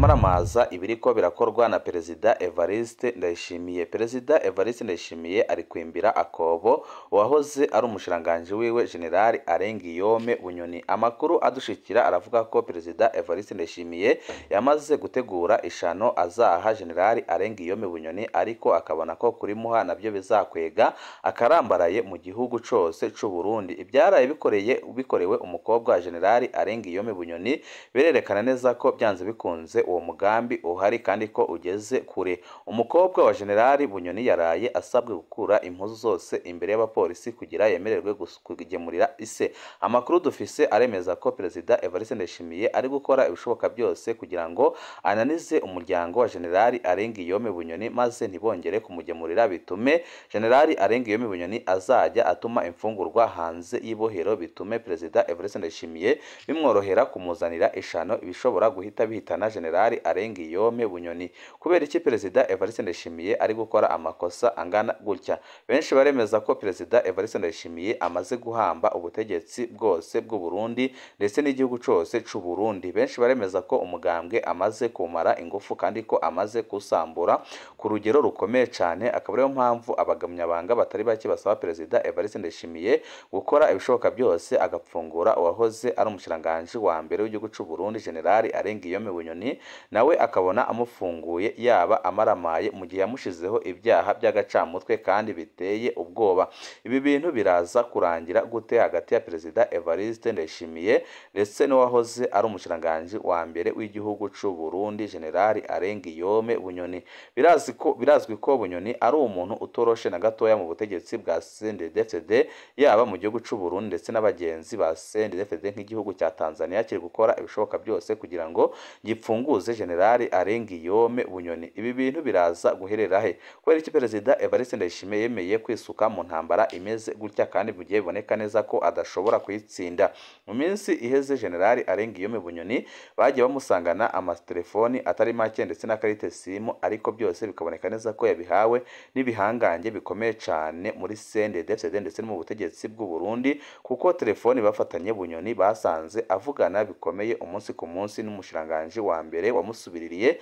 Nakamaramaza ibiriko birakorwa na Perezida Evariste Ndayishimiye. Perezida Evariste Ndayishimiye ari kwimbira akobo uwahoze ari umushikiranganji wiwe General Alain Guillaume Bunyoni. Amakuru adushikira aravuga ko Perezida Evariste Ndayishimiye yamaze gutegura ishano azaha General Alain Guillaume Bunyoni, ariko akabona ko kurimuha nabyo bizakwega akarambaraye mu gihugu cose c'u Burundi. Ibyaraye bikorewe umukobwa wa General Alain Guillaume Bunyoni birerekana neza ko byanze bikunze uwo mugambi uhari kandi ko ugeze kure. Umukobwa wa General Bunyoni yaraye asabwe gukura impuzu zose imbere y'abapolisi kugira yemererwe kugemurira ise. Amakuru dufise aremeza ko Perezida Evariste Ndayishimiye ari gukora ibishoboka byose kugira ngo ananize umuryango wa General Alain Guillaume Bunyoni, maze ntibongere kumugemurira, bitume General Alain Guillaume Bunyoni azajya atuma imfungurwa hanze y'ibohero, bitume Perezida Evariste Ndayishimiye bimworohera kumuzanira ishano ibishobora guhita bihitana General Alain Guillaume Bunyoni. Kubera iki Perezida Evariste Ndayishimiye ari gukora amakosa angana gutya? Benshi baremeza ko Perezida Evariste Ndayishimiye amaze guhamba ubutegetsi bwose bw'u Burundi ndetse n'igihugu cose c'u Burundi. Benshi baremeza ko umugambwe amaze kumara ingufu kandi ko amaze kusambura ku rugero rukomeye cyane, akaba ariyo mpamvu abagamyabanga batari bake basaba Perezida Evariste Ndayishimiye gukora ibishoboka byose agapfungura uwahoze ari umushikiranganji wa mbere w'igihugu c'u Burundi General Alain Guillaume Bunyoni, nawe akabona amufunguye yaba amaramaye mu gihe yamushizeho ibyaha by'agacamutwe kandi biteye ubwoba. Ibi bintu biraza kurangira gute hagati ya Perezida Evariste Ndayishimiye ndetse n'uwahoze ari umushikiranganji wa mbere w'igihugu c'u Burundi General Alain Guillaume Bunyoni? Birazwi ko Bunyoni ari umuntu utoroshe na gatoya mu butegetsi bwa CNDD-FDD, yaba mu gihugu c'u Burundi ndetse n'abagenzi ba CNDD-FDD nk'igihugu cya Tanzania kiri gukora ibishoboka byose kugira ngo gipfunguze General Alain Guillaume Bunyoni. Ibi bintu biraza guherera he? Kubera iki Perezida Evariste Ndayishimiye yemeye kwisuka mu ntambara imeze gutya kandi mu gihe biboneka neza ko adashobora kuyitsinda? Mu minsi iheze General Alain Guillaume Bunyoni bagiye bamusangana amatelefoni atari make ndetse na karite simu, ariko byose bikaboneka neza ko yabihawe n'ibihangange bikomeye cyane muri CNDD-FDD ndetse no mu butegetsi bw'u Burundi, kuko telefoni bafatanye Bunyoni basanze avugana bikomeye umunsi ku munsi n'umushikiranganji wa mbere wamusubiririye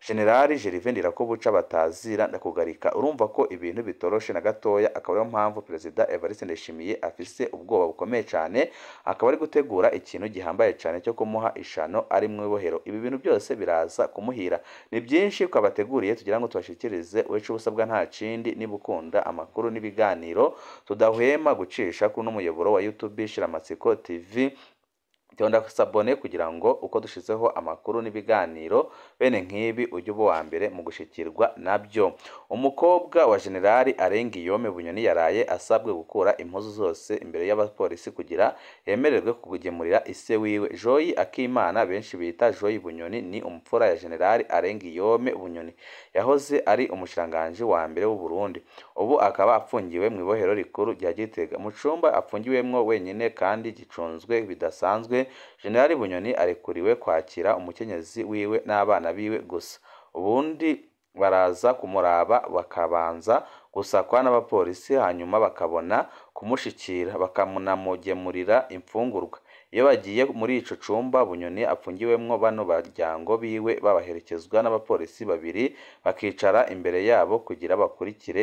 General Gervais Ndirakobuca batazira ndakugarika. Urumva ko ibintu bitoroshe na gatoya, akaba ariyo mpamvu Perezida Evariste Ndayishimiye afise ubwoba bukomeye cyane, akaba ari gutegura ikintu gihambaye cyane cyo kumuha ishano ari mu ibohero. Ibi bintu byose biraza kumuhira. Ni byinshi twabateguriye tugira ngo tubashikirize. Uwacu ubusabwa nta kindi, niba ukunda amakuru n'ibiganiro tudahwema gucisha kuri n'umuyoboro wa YouTube Shiramatsiko TV, tonda sabone kugira ngo uko dushizeho amakuru n'ibiganiro bene nk'ibi ujye uba uwa mbere mu gushikirwa nabyo. Umukobwa wa General Alain Guillaume Bunyoni yaraye asabwe gukura impuzu zose imbere y'abapolisi kugira yemererwe kugemurira ise wiwe. Joy Akimana benshi bita Joy Bunyoni ni umupfura ya General Alain Guillaume Bunyoni, yahoze ari umushikiranganji wa mbere w'u Burundi, ubu akaba apfungiwe mu ibohero rikuru rya Gitega mu cumba apfungiwemwo wenyine kandi gicunzwe bidasanzwe. General Bunyoni arekuriwe kwakira umukenyezi wiwe n'abana biwe gusa, ubundi baraza kumuraba bakabanza gusakwa n'abapolisi, hanyuma bakabona kumushikira bakamunamugemurira imfungurwa. Iyo bagiye muri ico cumba Bunyoni apfungiwemwo, bano baryango biwe babaherekezwa n'abapolisi babiri bakicara imbere yabo kugira bakurikire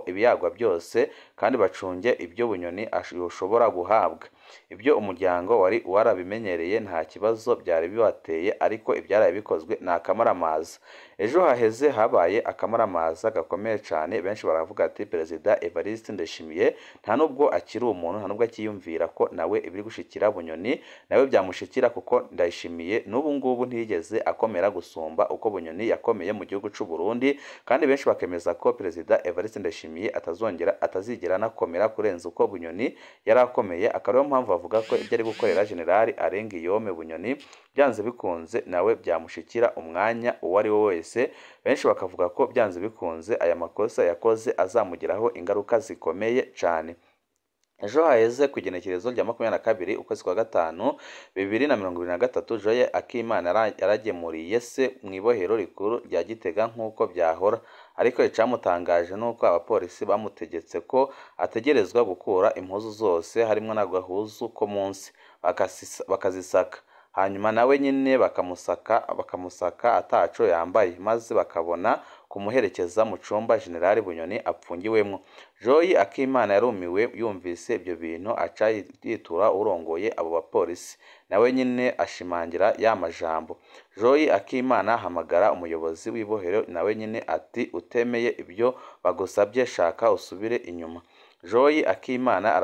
ibiyagwa byose kandi bacunge ibyo Bunyoni yoshobora guhabwa. Ibyo umuryango wari warabimenyereye nta kibazo byari bibateye, ariko ibyaraye bikozwe ni akamaramaza. Ejo haheze habaye akamaramaza gakomeye cyane, benshi baravuga ati Perezida Evariste Ndayishimiye nta nubwo akiri umuntu, nta nubwo akiyumvira ko nawe ibiri gushikira Bunyoni nawe byamushikira, kuko Ndayishimiye n'ubu ngubu ntiyigeze akomera gusumba uko Bunyoni yakomeye mu gihugu c'u Burundi, kandi benshi bakemeza ko Perezida Evariste Ndayishimiye atazongera atazigera anakomera kurenza uko Bunyoni yarakomeye. Akaba ariyo mpamvu bavuga ko ibyo ari gukorera General Alain Guillaume Bunyoni byanze bikunze nawe byamushikira umwanya uwo ari we wese. Benshi bakavuga ko byanze bikunze aya makosa yakoze azamugiraho ingaruka zikomeye cyane. Ejo haheze ku igenekerezo rya 22 ukwezi kwa gatanu 2023, Joy Akimana yaragemuriye se mu ibohero rikuru rya Gitega nk'uko byahora, ariko icamutangaje nuko abapolisi bamutegetse ko ategerezwa gukura impuzu zose harimo n'agahuzu ko munsi bakazisaka. Hanyuma nawe nyine bakamusaka ataco yambaye, maze bakabona kumuherekeza mu cumba General Bunyoni apfungiwemwo. Joy Akimana yarumiwe yumvise ibyo bintu, aca yitura urongoye abo bapolisi, nawe nyine ashimangira ya majambo. Joy Akimana ahamagara umuyobozi w'ibohero, nawe nyine ati utemeye ibyo bagusabye shaka usubire inyuma. Joy Akimana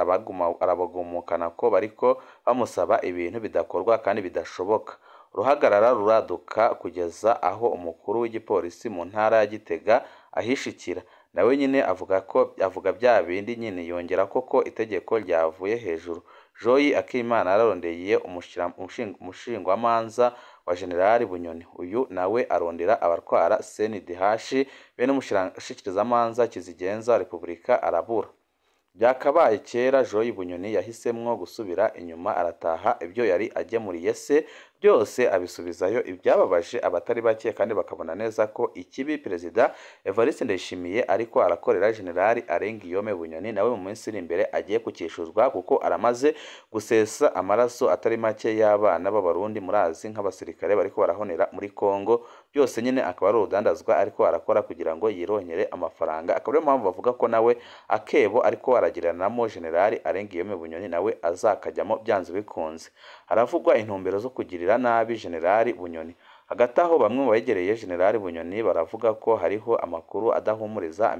arabagumukana ko bariko bamusaba ibintu bidakorwa kandi bidashoboka. Uruhagarara ruraduka kugeza aho umukuru w'igipolisi mu ntara ya Gitega ahishikira, nawe nyine avuga bya bindi nyine, yongera ko itegeko ryavuye hejuru. Joy Akimana yararondeye umushingwamanza wa General Bunyoni, uyu nawe arondera abatwara CNDH be n'umushikirizamanza kizigenza Repubulika arabura. Byakabaye kera Joy Bunyoni yahisemwo gusubira inyuma arataha, ibyo yari agemuriye se byose abisubizayo. Ibyababaje abatari bake kandi bakabona neza ko ikibi Perezida Evariste Ndayishimiye ariko arakorera General Arengiyome Bunyoni nawe mu minsi iri imbere agiye kukishuzwa, kuko aramaze gusesa amaraso atari make y'abana b'Abarundi murazi nk'abasirikare bariko barahonera muri Kongo. Byose nyine akaba ari urudandazwa ariko arakora kugira ngo yironkere amafaranga. Akaba ariyo mpamvu bavuga ko nawe akebo ariko aragiranamo General Arengiyome Bunyoni nawe azakajyamo byanze bikunze. Haravugwa intumbero zo kugirira nabi General Bunyoni. Hagati aho bamwe mu begereye General Bunyoni baravuga ko hariho amakuru adahumuriza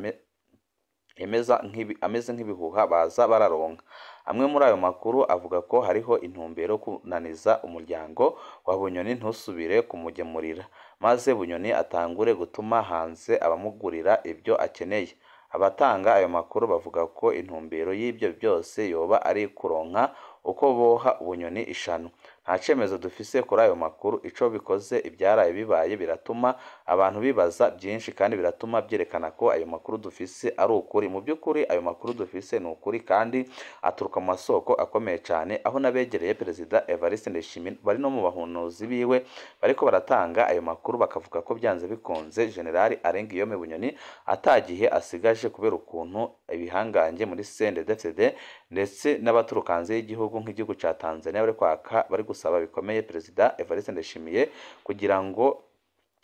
ameze nk'ibihuha baza bararonka. Amwe muri ayo makuru avuga ko hariho intumbero kunaniza umuryango wa Bunyoni ntusubire kumugemurira, maze Bunyoni atangure gutuma hanze abamugurira ibyo akeneye. Abatanga ayo makuru bavuga ko intumbero y'ibyo byose yoba ari kuronka uko boha Bunyoni ishano. Nta cemezo dufise kuri ayo makuru. Ico bikoze ibyaraye bibaye biratuma abantu bibaza byinshi kandi biratuma byerekana ko ayo makuru dufise ari ukuri. Mu by'ukuri ayo makuru dufise ni ukuri kandi aturuka mu masoko akomeye cyane, aho n'abegereye Perezida Evariste Ndayishimiye bari no mu bahunuzi biwe bariko baratanga ayo makuru, bakavuga ko byanze bikunze General Arengiyome Bunyoni atagihe asigaje kubera ukuntu ibihangange muri CNDD-FDD ndetse n'abaturuka hanze y'igihugu nk'igihugu ca Tanzania bari kwaka bari gusaba bikomeye Perezida Evariste Ndayishimiye kugira ngo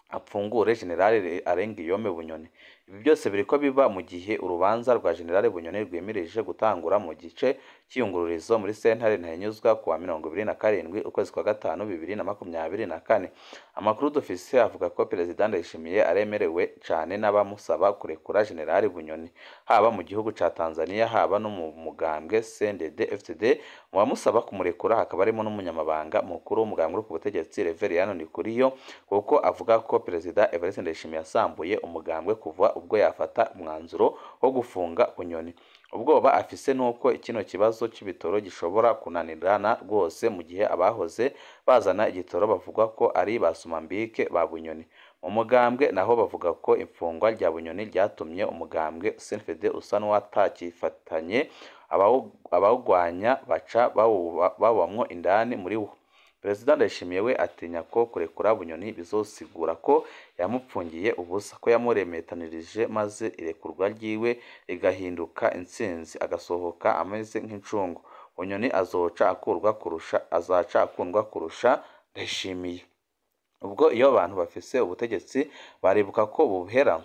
apfungure General Arengiyome Bunyoni. Ibi byose biriko biba mu gihe urubanza rwa General Bunyoni rwimirije gutangura mu gice cy'iyungururizo muri sentare Ntahinyuzwa kuwa 27 ukwezi kwa gatanu 2024. Amakuru dufise avuga ko Perezida Ndayishimiye aremerewe cane n'abamusaba kurekura General Bunyoni, haba mu gihugu ca Tanzania haba no mu mugambwe CNDD-FDD. Mu bamusaba kumurekura hakaba harimo n'umunyamabanga mukuru w'umugambwe uri ku butegetsi Reveriyano Ndikuriyo, kuko avuga ko Perezida Evariste Ndayishimiye yasambuye umugambwe kuva ubwo yafata umwanzuro wo gufunga Bunyoni. Ubwoba afise nuko kino kibazo c'ibitoro gishobora kunanirana rwose mu gihe abahoze bazana igitoro bavuga ko ari ba Somambike ba Bunyoni. Mu mugambwe naho bavuga ko imfungwa rya Bunyoni ryatumye umugambwe CNFD usa n'uwatakifatanye, abawugwanya baca bawubamwo indani muri wo. Perezida Ndayishimiye we atinya ko kurekura Bunyoni bizosigura ko yamupfungiye ubusa, ko yamuremetanirije maze irekurwa ryiwe rigahinduka intsinzi, agasohoka ameze nk'incungu. Bunyoni azoca akurwa kurusha azaca akundwa kurusha Ndayishimiye. Ubwo iyo abantu bafise ubutegetsi baribuka ko buhera.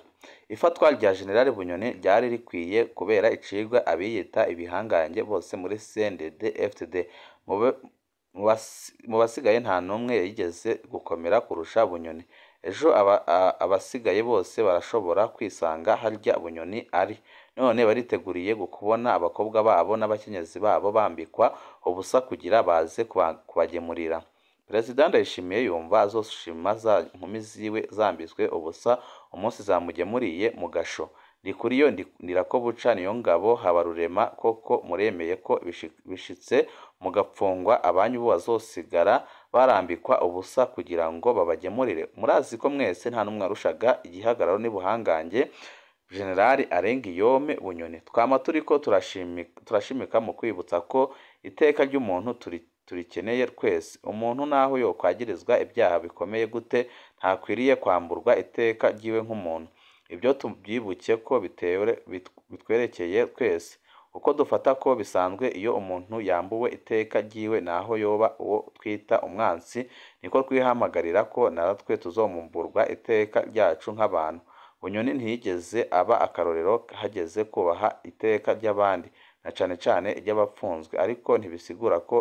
Ifatwa rya General Bunyoni ryari rikwiye kubera icigwa abiyita ibihangange bose muri CNDD-FDD. Mu basigaye nta n'umwe yigeze gukomera kurusha Bunyoni. Ejo abasigaye bose barashobora kwisanga harya Bunyoni ari. None bariteguriye kubona abakobwa babo n'abakenyezi babo bambikwa ubusa kugira baze kubagemurira. Perezida Ndayishimiye yumva azoshima za nkumi ziwe zambitswe ubusa umunsi zamugemuriye mu gasho. Ndikuriyo Ndirakobuca Niyongabo Habarurema koko muremeye ko bishitse mugapfungwa abanyu bo bazosigara barambikwa ubusa kugira ngo babagemurire. Murazi ko mwese nta n'umwe arushaga igihagararo n'ibuhangange General Arengiyome Bunyoni. Twama turiko turashimika mu kwibutsa ko iteka ry'umuntu turikeneye twese. Umuntu naho yokwagirizwa ibyaha bikomeye gute ntakwiriye kwamburwa iteka ryiwe nk'umuntu. Ibyo tubyibuke ko bitwerekeye twese. Uko dufata ko bisanzwe iyo umuntu yambuwe iteka ryiwe naho yoba uwo twita umwansi, niko twihamagarira ko natwe tuzomumburwa iteka ryacu nk'abantu. Bunyoni ntiyigeze aba akarorero hageze kubaha iteka ry'abandi, na cane cane iry'abapfunzwe, ariko ntibisigura ko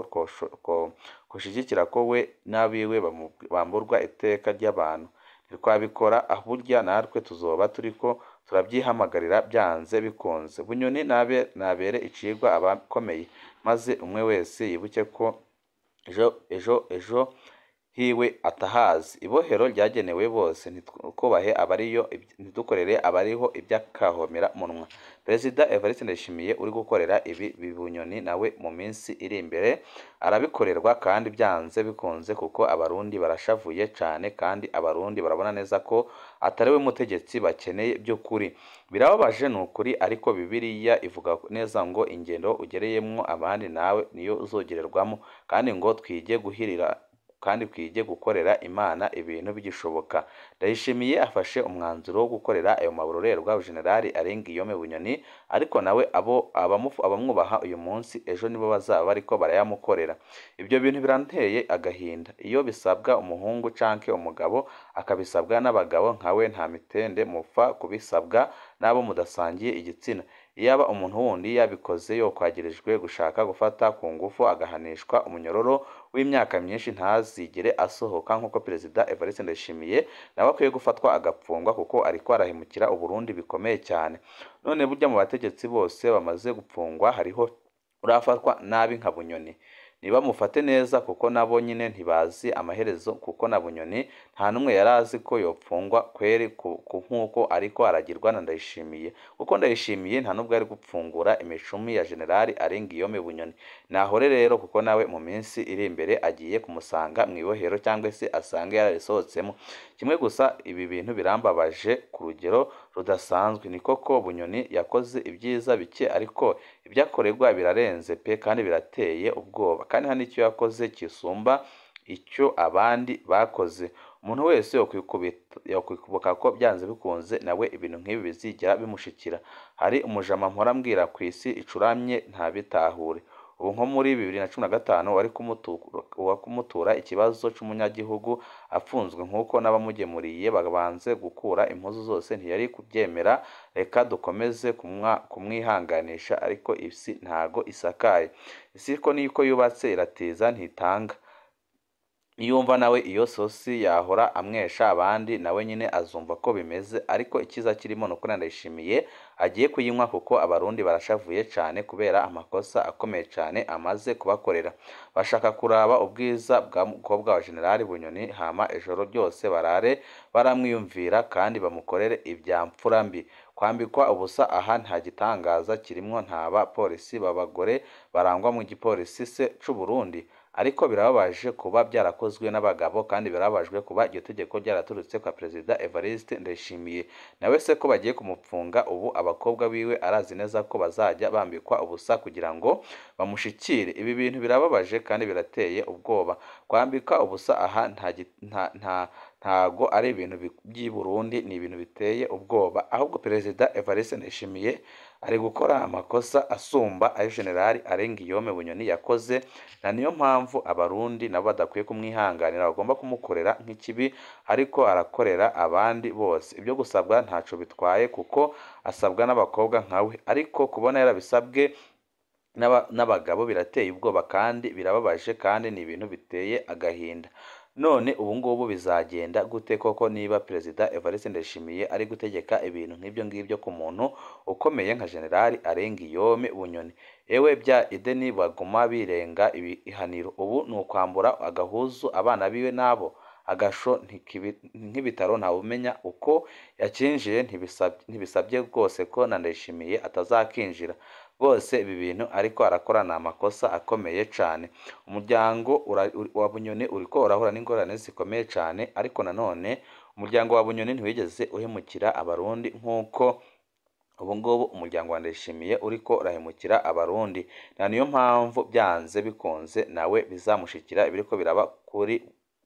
koshigikira ko we n'abiwe bamburwa iteka ry'abantu. Ntitwabikora, burya natwe tuzoba turiko turabyihamagarira byanze bikunze. Bunyoni nabere icigwa abakomeye, maze umwe wese yibuke ko ejo hiwe atahazi. Ibohero ryagenewe bose, ntitwubahe abariyo, ntidukorere abariho iby'akahomera munwa. Perezida Evariste Ndayishimiye uri gukorera ibi Bunyoni nawe mu minsi iri imbere arabikorerwa kandi byanze bikunze, kuko Abarundi barashavuye cane kandi Abarundi barabona neza ko atari we mutegetsi bakeneye by'ukuri. Birababaje ni ukuri, ariko Bibiliya ivuga neza ngo ingendo ugereyemwo abandi nawe niyo uzogererwamo, kandi ngo twige guhirira kandi twige gukorera Imana ibintu bigishoboka. Ndayishimiye afashe umwanzuro wo gukorera ayo maburorerwa Generali Alain Guillaume Bunyoni, ariko nawe abo abamwubaha uyu munsi ejo nibo bazaba bariko barayamukorera. Ibyo bintu biranteye agahinda. Iyo bisabwa umuhungu canke umugabo akabisabwa n'abagabo nkawe, nta mitende mupfa kubisabwa n'abo mudasangiye igitsina. Iyaba umuntu wundi yabikoze yokwagirijwe gushaka gufata ku ngufu agahanishwa umunyororo w'imyaka myinshi ntazigere asohoka, nk'uko Perezida Evariste Ndayishimiye nawe akwiye gufatwa agapfungwa kuko ariko arahemukira Uburundi bikomeye cyane. None burya mu bategetsi bose bamaze gupfungwa hariho urafatwa nabi nka Bunyoni? Nibamufate neza kuko nabo nyine ntibazi amaherezo, kuko na Bunyoni nta n'umwe yari azi ko yopfungwa kweri nk'uko ariko aragirwa na Ndayishimiye, kuko Ndayishimiye nta n'ubwo ari gupfungura imicumi ya Generali Alain Guillaume Bunyoni. Nahore rero kuko nawe mu minsi iri imbere agiye kumusanga mu ibohero cyangwa se asange yararisohotsemo. Kimwe gusa ibi bintu birambabaje ku rugero rudasanzwe. Ni koko Bunyoni yakoze ibyiza bike, ariko ibyo akorerwa birarenze pe, kandi birateye ubwoba, kandi nta n'icyo yakoze kisumba icyo abandi bakoze. Umuntu wese yokwikubuka ko byanze bikunze nawe ibintu nk'ibi bizigera bimushikira. Hari umujama mpora mbwira ku isi icuramye ntabitahure. Ubu nko muri 2015 wari kumutura ikibazo c'umunyagihugu afunzwe nk'uko n'abamugemuriye babanze gukura impuzu zose ntiyari kubyemera. Reka dukomeze kumwihanganisha, ariko isi ntago isakaye. Isi ko niko yubatse iratiza ntitanga. Niyumva nawe iyo sosi yahora amwesha abandi nawe nyine azumva ko bimeze, ariko icyiza kirimo nuko Ndayishimiye agiye kuyinywa, kuko Abarundi barashavuye cane kubera amakosa akomeye cane amaze kubakorera. Bashaka kuraba ubwiza bwa mukobwa wa Generali Bunyoni, hama ijoro ryose barare baramwiyumvira kandi bamukorere ibya mfura mbi. Kwambikwa ubusa aha nta gitangaza kirimwo, nta bapolisi b'abagore barangwa mu gipolisi se c'u Burundi. Ariko birababaje kuba byarakozwe n'abagabo, kandi birababajwe kuba iryo tegeko ryaraturutse kwa Perezida Evariste Ndayishimiye. Nawe se ko bagiye kumupfunga ubu, abakobwa biwe arazi neza ko bazajya bambikwa ubusa kugira ngo bamushikire. Ibi bintu birababaje kandi birateye ubwoba. Kwambika ubusa aha ntago ari ibintu by'i Burundi, ni ibintu biteye ubwoba. Ahubwo Perezida Evariste Ndayishimiye ari gukora amakosa asumba ayo Generali Alain Guillaume Bunyoni yakoze, na niyo mpamvu Abarundi nabo badakwiye kumwihanganira, bagomba kumukorera nk'ikibi ariko arakorera abandi bose. Ibyo gusabwa ntaco bitwaye kuko asabwa n'abakobwa nkawe, ariko kubona yarabisabwe n'abagabo birateye ubwoba kandi birababaje, kandi ni ibintu biteye agahinda. None ubu ngubu bizagenda gute koko niba Perezida Evariste Ndayishimiye ari gutegeka ibintu nk'ibyo ngibyo ku muntu ukomeye nka Generali Alain Guillaume Bunyoni? Ewe bya Edeni baguma birenga ibihaniro. Ubu ni ukwambura agahuzu abana biwe nabo agasho nk'ibitaro, ntawumenya uko yakinjiye. Ntibisabye rwose ko na Ndayishimiye atazakinjira rwose. Ibi bintu ariko arakora ni amakosa akomeye cane. Umuryango wa Bunyoni uriko urahura n'ingorane zikomeye cane, ariko nanone umuryango wa Bunyoni ntiwigeze uhemukira Abarundi nk'uko ubu ngubu umuryango wa Ndayishimiye uriko urahemukira Abarundi. Na niyo mpamvu byanze bikunze nawe bizamushikira ibiriko biraba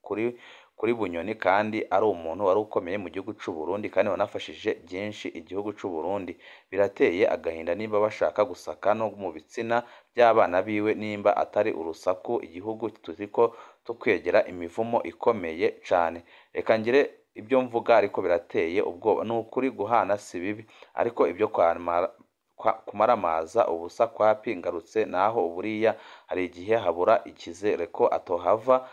kuri kuri Bunyoni kandi ari umuntu wari ukomeye mu gihugu c'u Burundi kandi wanafashije byinshi igihugu c'u Burundi. Birateye agahinda nimba bashaka gusaka no mu bitsina by'abana biwe, nimba atari urusaku igihugu turiko tukwegera imivumo ikomeye cane. Reka ngire ibyo mvuga ariko birateye ubwoba. Ni ukuri guhana si bibi, ariko ibyo kumaramaza ubusa kwapi. Ngarutse naho buriya hari igihe habura ikizere ko atohava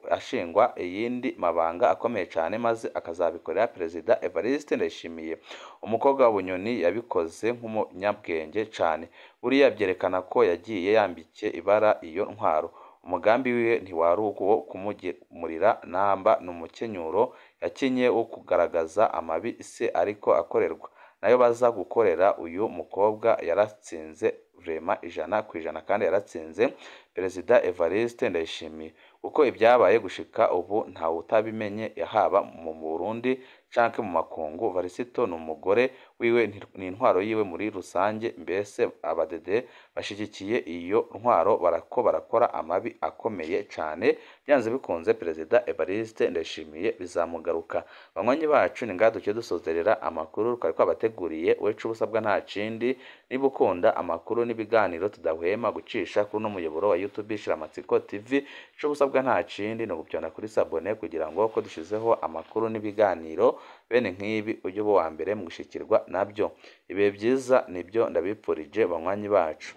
ashingwa iyindi mabanga akomeye cane, maze akazabikorera Perezida Evariste Ndayishimiye. Umukobwa wa Bunyoni yabikoze nk'umunyabwenge cane, buriya byerekana ko yagiye yambike ibara iyo ntwaro. Umugambi wiwe ntiwari uwo kumugemurira namba, ni umukenyuro yakinye wo kugaragaza amabi se ariko akorerwa nayo baza gukorera uyu mukobwa. Yaratsinze vraiment 100%, kandi yaratsinze Perezida Evariste Ndayishimiye, kuko ibyabaye gushika ubu ntawutabimenye, haba mu Burundi canke mu makungu. Varisito ni umugore wiwe, ni intwaro yiwe muri rusange. Mbese abadede bashigikiye iyo ntwaro barako barakora amabi akomeye cane. Byanze bikunze Perezida Evariste Ndayishimiye bizamugaruka. Banywanyi bacu, ni ngaha duce dusozerera amakuru twari twabateguriye. Wecu ubusabwa nta kindi, niba ukunda amakuru n'ibiganiro tudahwema gucisha kuri uno muyoboro wa YouTube Shiramatsiko TV, ico ubusabwa nta kindi ni uguvyonda kuri s'abonner kugira ngo ko dushizeho amakuru n'ibiganiro bene nk'ibi ujye uba uwa mbere mu gushikirwa nabyo. Ibihe byiza nibyo ndabipfurije banywanyi bacu.